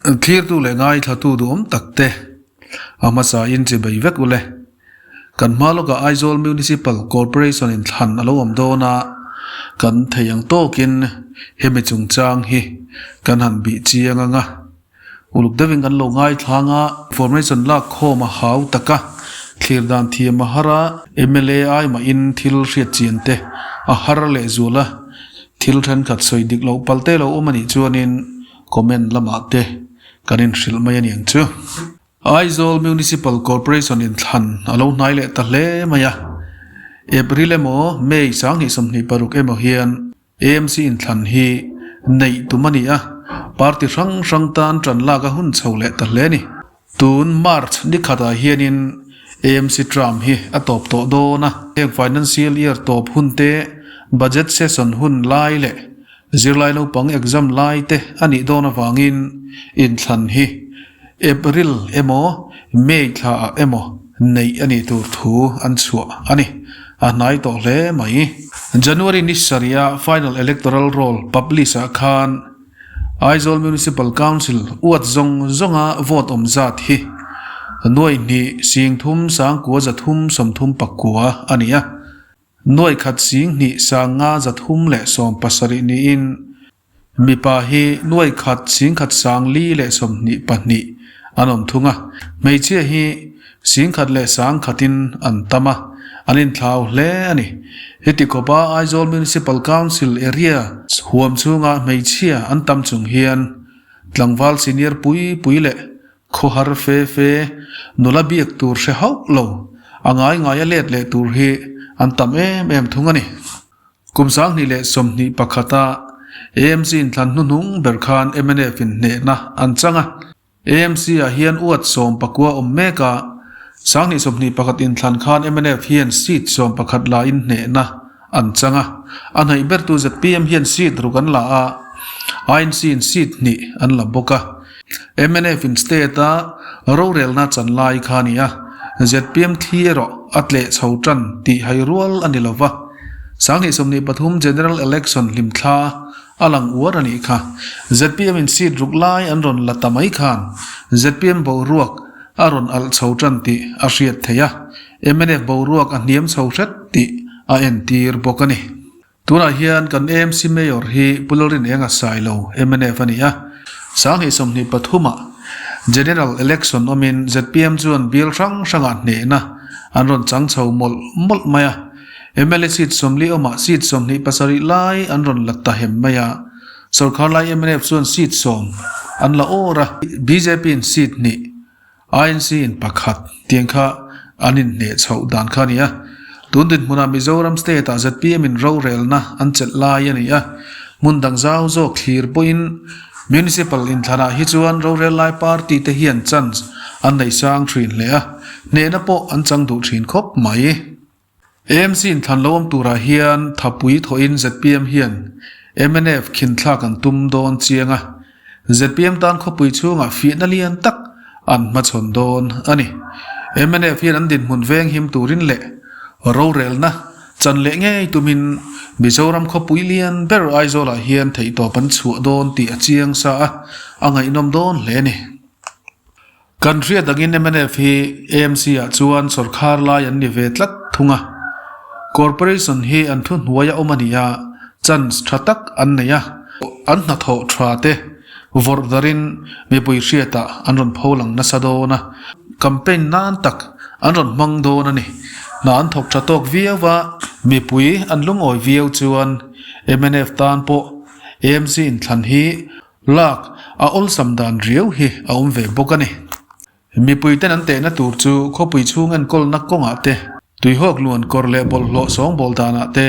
Thlirtu leh ngaithlatu duhawm tak te a hmasa in chi bei vek ule. Kan hma lawkah Aizawl Municipal Corporation in thlan a lo awm dawn a, kan thei ang tawkin hemi chungchang hi kan han bih chiang ang a. Uluk deuhin kan lo ngaithlang a, information lak khawm a hau tak a, thlir dan thiam a har a, mla ai mahin thil hriat chian te a har leh zual a, thil thenkhat sawi dik loh pal te lo awm a nih chuanin comment lamah te kan inhrilh mai a niang chu. Aizawl Municipal Corporation in thlan a lo hnai leh ta hle mai a, April emaw May 2026 emaw hian AMC inthlan hi neih tum a ni a, party hrang hrang tan tan lak a hun chho leh ta hle a ni. Tun March ni khatah hianin AMC term hi a tawp tawh dawn a, heng financial year tawp hun te, budget session hun lai leh zirlai naupang exam lai te a nih dawn avangin inthlan hi April emaw May thlaah emaw neih a nih tur thu an chhuah a ni. A hnai tawh hle mai. January ni sarih a final electoral roll publish ah khan Aizawl Municipal Council uat zawng zawnga vote awm zat hi nuai hnih 30 339 a ni a. Nuai khat 2 5 317 niin Mipa hi nuai khat 1 422 an awm thung a, hmeichhia hi 1 leh 100 in an tam a, an inthlau hle a ni. Heti khawpa Aizawl Municipal Council area huam chhunga hmeichhia an tam chung hian tlangval senior pui pui leh khawhar fe fe nula biak tur hre hauh lo a ngai ngaia let leh tur hi an tam em em thung a ni. Kum 2021 a AMC inthlan hnuhnung ber khan mnf in hnehna an chang a. AMC ah hian uat 19 awm mek a, 2021 inthlan khan mnf hian seat 11 la in hnehna an chang a. A hnaih bertu zpm hian seat ruk an la a, INC in seat hnih an la bawk a. Mnf in state a rorelna chan lai kha a ni a, zpm thli erawh a tleh chho tan tih hai rual a ni lova. 2023 General Election hlimthla a lang uar a nih kha. Zpm in seat ruk lai an rawn la ta mai khan zpm boruak a rawn alh chho tan tih a hriat theih a, mnf boruak a hniam chho hret tih a entir bawk a ni. Tunah hian kan AMC Mayor hi Pu Lalrin Enga Sailo, mnf a ni a. 2023 ah General Election awmin zpm chuan bill hrang hrangah hnehna an rawn chang chho mawlh mawlh mai a. Mla seat 40 awmah seat 27 lai an rawn la ta hem mai a. Sorkar lai mnf chuan seat 10 an la awr a. Bjp in seat hnih INC in pakhat tiang kha an inhneh chhoh dan kha a ni a. Tun dinhmunah Mizoram state ah zpm in rorelna an chelh lai a ni a. Hmun dang zau zawk thlir pawhin Municipal inthlanah hi chuan rorel lai party te hian chance an nei sang thin hle a, hnehna pawh an chang duh thin khawp mai. AMC inthlan lo awm turah hian thapui thawhin zpm hian mnf khinthlak an tum dawn chiang a, zpm tan khawpui chhungah fiahna lian tak an hmachhawn dawn a ni. Mnf hian an dinhmun veng him turin leh rorelna chan leh ngei tumin Mizoram khawpui lian ber Aizawlah hian theihtawp an chhuah dawn tih a chiang sa a, a ngaihnawm dawn hle a ni. Kan hriat angin mnf hi AMC ah chuan sorkar lai an ni ve tlat thung a. Corporation hi an thu hnuai a awm a ni a, chance tha tak an nei a. An hnathawh tha te vawrh darin mipui hriatah an rawn pho lang nasa dawn a, campaign nan tak an rawn hmang dawn a ni. Hna an thawk tha tawk viau a, mipui an lungawi viau chuan mnf tan pawh AMC inthlan hi Lak a awlsam dan riau hi a awm ve bawk a ni. Mipuiten an tehna tur chu khawpui chhung enkawlna kawngah te, tuihawk luan kawr leh bawlhhlawh sawngbawl danah te,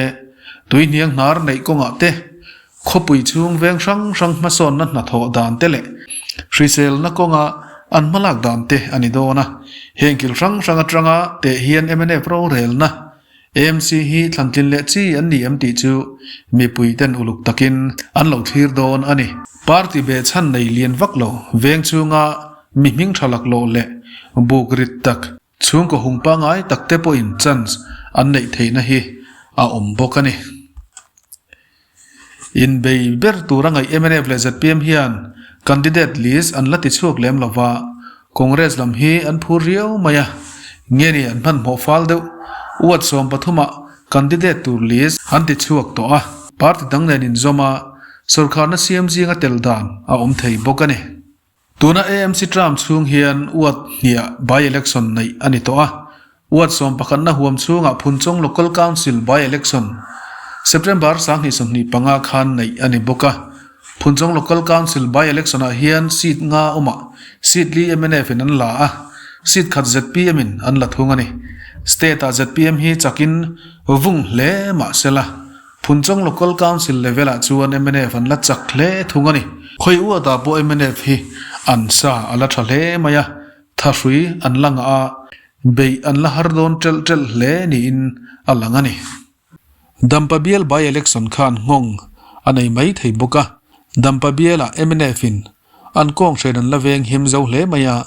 tui hniang hnar neih kawngah te, khawpui chhung veng hrang hrang hmasawnna hnathawh dan te leh hriselna kawnga an hmalak dan te a ni dawn a. Heng kil hrang hrang atanga teh hian mnf rorelna AMC hi thlantlin leh chi an ni em tih chu mipui ten uluk takin an lo thlir dawn a ni. Party behchhan nei lian vak lo veng chhunga mi hming tha lak loh leh buk rit tak chhungkaw hung pangai tak te pawhin chance an neih theihna hi a awm bawk a ni. Inbei ber tura ngaih mnf leh zpm hian candidate list an la ti chhuak lem lova, Congress lam hi an phur riau mai a, nge ni an hmanhmawh fal deuh. Ward 13 ah candidate tur list an ti chhuak tawh a, party dang nen inzawm a, sawrkharna siam zinga tel dan a awm thei bawk a ni. Tuna AMC term chhung hian ward hniah by-election neih a ni tawh a, ward sawmpakhatna huam chhungah Phunchawng Local Council by-election September 2025 khan neih a ni bawk a. Phunchawng Local Council by-election ah hian seat nga awmah seat li mnf in an la a, seat khat zpm in an la thung a ni. State ah zpm hi chakin vung hle mah sela. Phunchawng Local Council level ah chuan mnf an la chak hle thung a ni. Khawi uatah pawh mnf hi an sa a la tha hle mai a, thahrui an la ngah a, beih an la har dawn ṭelh ṭelh hle niin a lang a ni. Dampa bial by election khan nghawng a nei mai thei bawk a, Dampa bialah mnf in an kawng hren an la veng him zo hle mai a,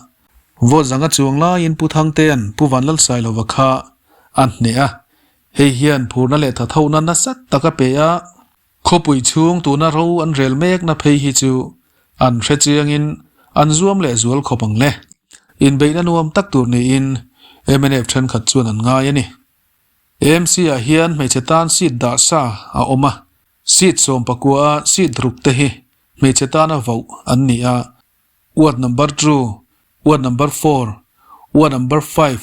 vote zanga chuang laiin Pu Thangtea'n Pu Vanlalsailova kha a hneh a, Hei hian phurna leh thathona nasa tak a pe a, khawpui chhung tuna ro an rel mekna phei hi chu an hre chiangin an zuam leh zual khawp ang le. Inbeihna nuam tak tur niin mnf thenkhat chuan an ngai a ni. AMC-ah hian hmeichhe tan seat dah sa a awm a, seat sawmpakua a seat ruk te hi hmeichhe tana voh an ni a, ward number two, ward number four, ward number five,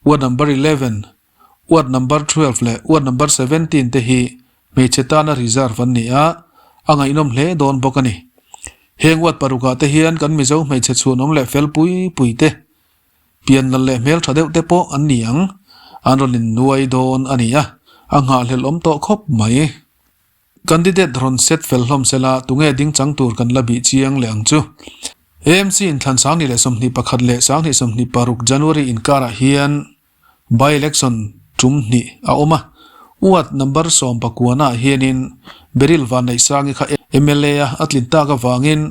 Ward number 11, Ward number 12 leh Ward number 17 te hi hmeichhe tana reserve an ni a, a ngaihnawm hle dawn bawk a ni. Heng ward parukah te hian kan Mizo hmeichhe chhunawm leh fel pui pui te, pian lal leh hmeltha deuh te pawh an ni ang, an rawn innuai dawn a ni a, a nghahhlelh awm tawh khawp mai. Candidate rawn set fel hlawm sela tunge ding chang tur kan la bih chiang leh ang chu. AMC inthlan 2021 leh 2026 January inkarah hian by-election tum hnih a awm a. Ward number 19 ah hianin Beryl Vanneihsangi kha mla a a tlin tak avangin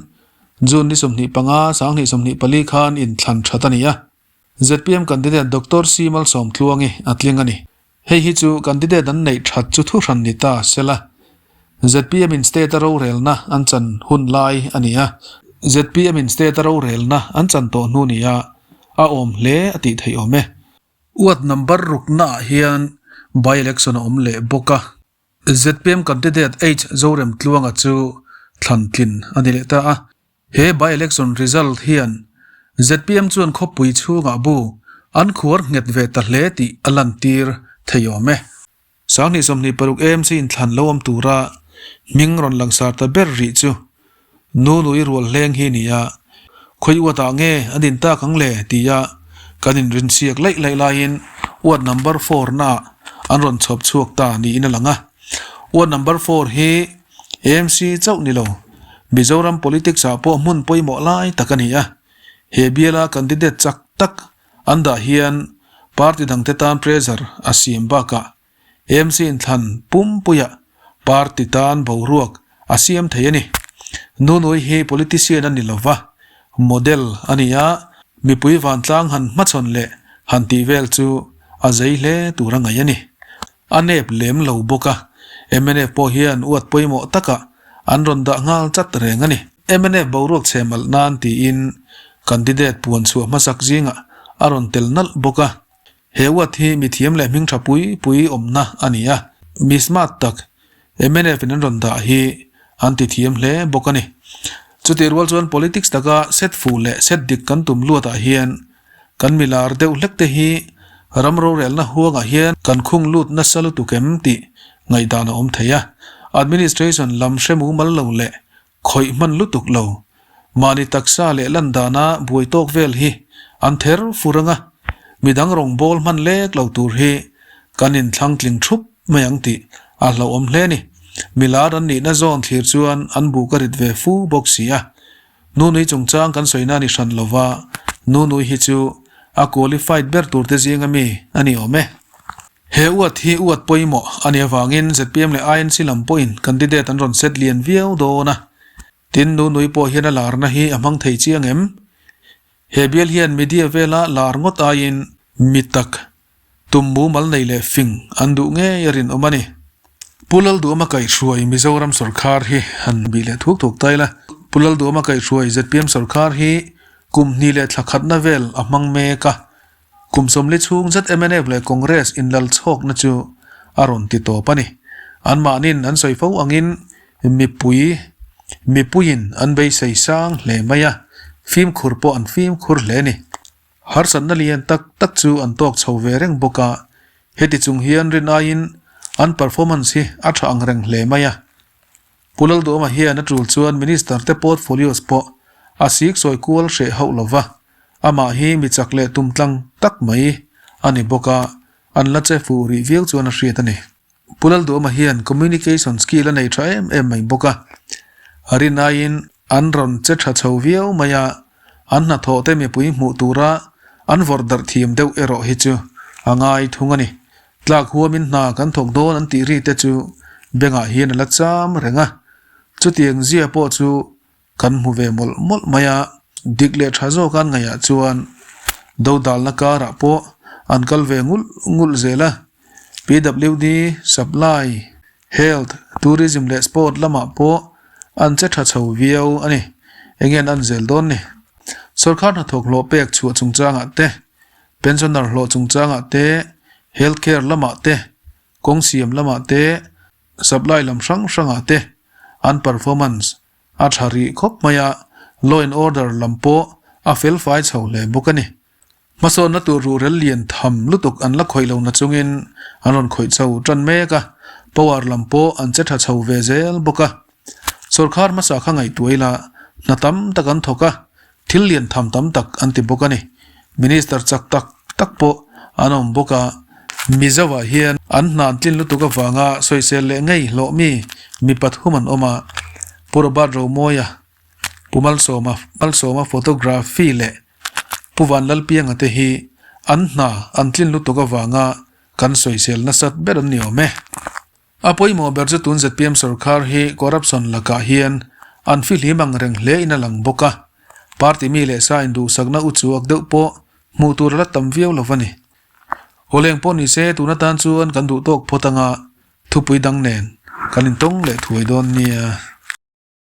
June ni 25, 2024 khan inthlan that a ni a. Zpm candidate Doctor C Malsawmtluangi a tling a ni. Hei hi chu candidate an neih that chu thuhran ni ta sela. Zpm in state a rorelna an chan hun lai a ni a. Zpm in state a rorelna an chan tawh hnu nia a awm hle a tih theih awm e. Ward number rukna ah hian by election a awm leh bawk a. Zpm candidate H Zoremtluanga chu thlan tlin a ni leh ta a. He by-election result hian zpm chuan khawpui chhungah bu an khuar nghet ve ta hle tih a lantir thei awm e. 2026 AMC inthlan lo awm tura hming rawn langsar ta ber rih chu Nunui rual hleng hi ni a, khawi uatah nge an in tak ang le tia kan inrinsiak laih laih laiin ward number four naah an rawn chhawp chhuak ta niin a lang a. Ward number four hi AMC chauh ni lo, Mizoram politics ah pawh hmun pawimawh lai tak a ni a. He biala candidate chak tak an dah hian party dangte tan pressure a siam bakah AMC inthlan pumpuiah party tan boruak a siam thei a ni. Nunui hi politician a ni lova, model a ni a, mipui vantlang han hmachhawn leh han tih vel chu a zei hle tur a ngaih a ni. A nep lem lo bawk a, mnf pawh hian uat pawimawh takah an rawn dah nghal chat reng a ni. Mnf boruak chhe malh nan tiin candidate puan chhuah hmasak zingah a rawn tel nalh bawk a. He uat hi mithiam leh hming tha pui pui awmna a ni a, mi smart tak mnf in an rawn dah hi an ti thiam hle bawk a ni. Chutih rual chuan politics taka set fuh leh set dik kan tum luatah hian Kan milar deuh hlek te hi ram rorelna huangah hian kan khung lut nasa lutuk em tih ngaihdan a awm thei a. Administration lam hre mumal lo leh khawih hman lutuk lo. Mahni taksa leh lan dana buai tawk vel hi an ther fur anga midang rawngbawl hman lek lo tur hi kan inthlang tling thup mai ang tih a hlauhawm hle a ni. Milar an nihna zawn thlir chuan an buh ka rit ve fu bawk si a. Nunui chungchang kan sawi na ni hran lova, Nunui hi chu a qualified ber tur te zinga mi a ni awm e. He uat hi uat pawimawh a nih avangin zpm leh INC lam pawhin candidate an rawn set lian viau dawn a. Tin, Nunui pawh hian a larna hi a hmang thei chiang em? He bial hian media vela lar ngawt aiin mi tak Tum mumal nei leh fing an duh ngei a rinawm a ni. Pu Lalduhawma kaihhruai Mizoram sawrkar hi han bih leh thuk thuk ta ila. Pu Lalduhawma kaihhruai zpm sawrkar hi kum hnih leh thla khatna vel a hmang mek a. Kum sawmli chhung zet mnf leh Congress inlal chhawkna chu a rawn ti tawp a ni. Anmahnin an sawi fo angin mipui mipuiin an beisei sang hle mai a, fimkhur pawh an fimkhur hle a ni. Harsatna lian tak tak chu an tawk chho ve reng bawk a, heti chung hian rin aiin an performance hi a tha ang reng hle mai a. Pu Lalduhawma hian a tul chuan Minister te portfolios pawh a sik sawi kual hreh hauh lo va, amah hi mi chak leh tum tlang tak mai a ni bawk a, an la che fuh rih viau chuan a hriat a ni. Pu Lalduhawma hian communication skill a nei tha em em mai bawk a, a rin aiin an rawn che tha chho viau mai a, an hnathawh te mipui hmuh tura an vawrh darh thiam deuh erawh hi chu a ngai thung a ni. Tlak huamin hna kan thawk dawn an tih ri te chu bengah hian a la cham reng a, chutiang zia pawh chu kan hmu ve mawlh mawlh mai a, dik leh tha zawk an ngaihah chuan dodalna karah pawh an kal ve ngulh ngulh zel a, PWD, Supply, Health, Tourism leh Sport lamah pawh an che tha chho viau a ni, enge an an zel dawn ni? Sawrkar hnathawk hlawh pek chhuah chungchangah te Pensioner hlawh chungchangah te, health care lamah te, kawng siam lamah te, supply lam hrang hrangah te an performance a tha rih khawp mai a, law and order lam pawh a fel fai chho hle bawk a ni. Hmasawnna tur ruhrel lian tham lutuk an la khawih lo nachungin an rawn khawih chho tan mek a, power lam pawh an che tha chho ve zel bawk a. Sawrkhar hmasa kha ngaihtuah ila hna tam tak an thawk a, Thil lian tham tam tak an ti bawk a ni. Minister chak tak tak pawh an awm bawk a. Mizoah hian an hna an tlin lutuk avanga sawisel leh ngei hlawh mi mi pathum an awm a. Pu Robert Romawia, Pu Malsawma, Malsawma Photography leh Pu Vanlalpianga te hi an hna an tlin lutuk avanga kan sawisel nasat ber an ni awm e. A pawimawh ber chu tun zpm sorkar hi corruption lakah hian an fihlim ang reng hle in a lang bawk a, party mi leh sa induhsakna u chuak deuh pawh hmuh tur a la tam viau lo a ni. Awleng pawh ni se tun atan chuan kan duh tawk phawt anga thupui dang nen kan intawng leh thuai dawn nia.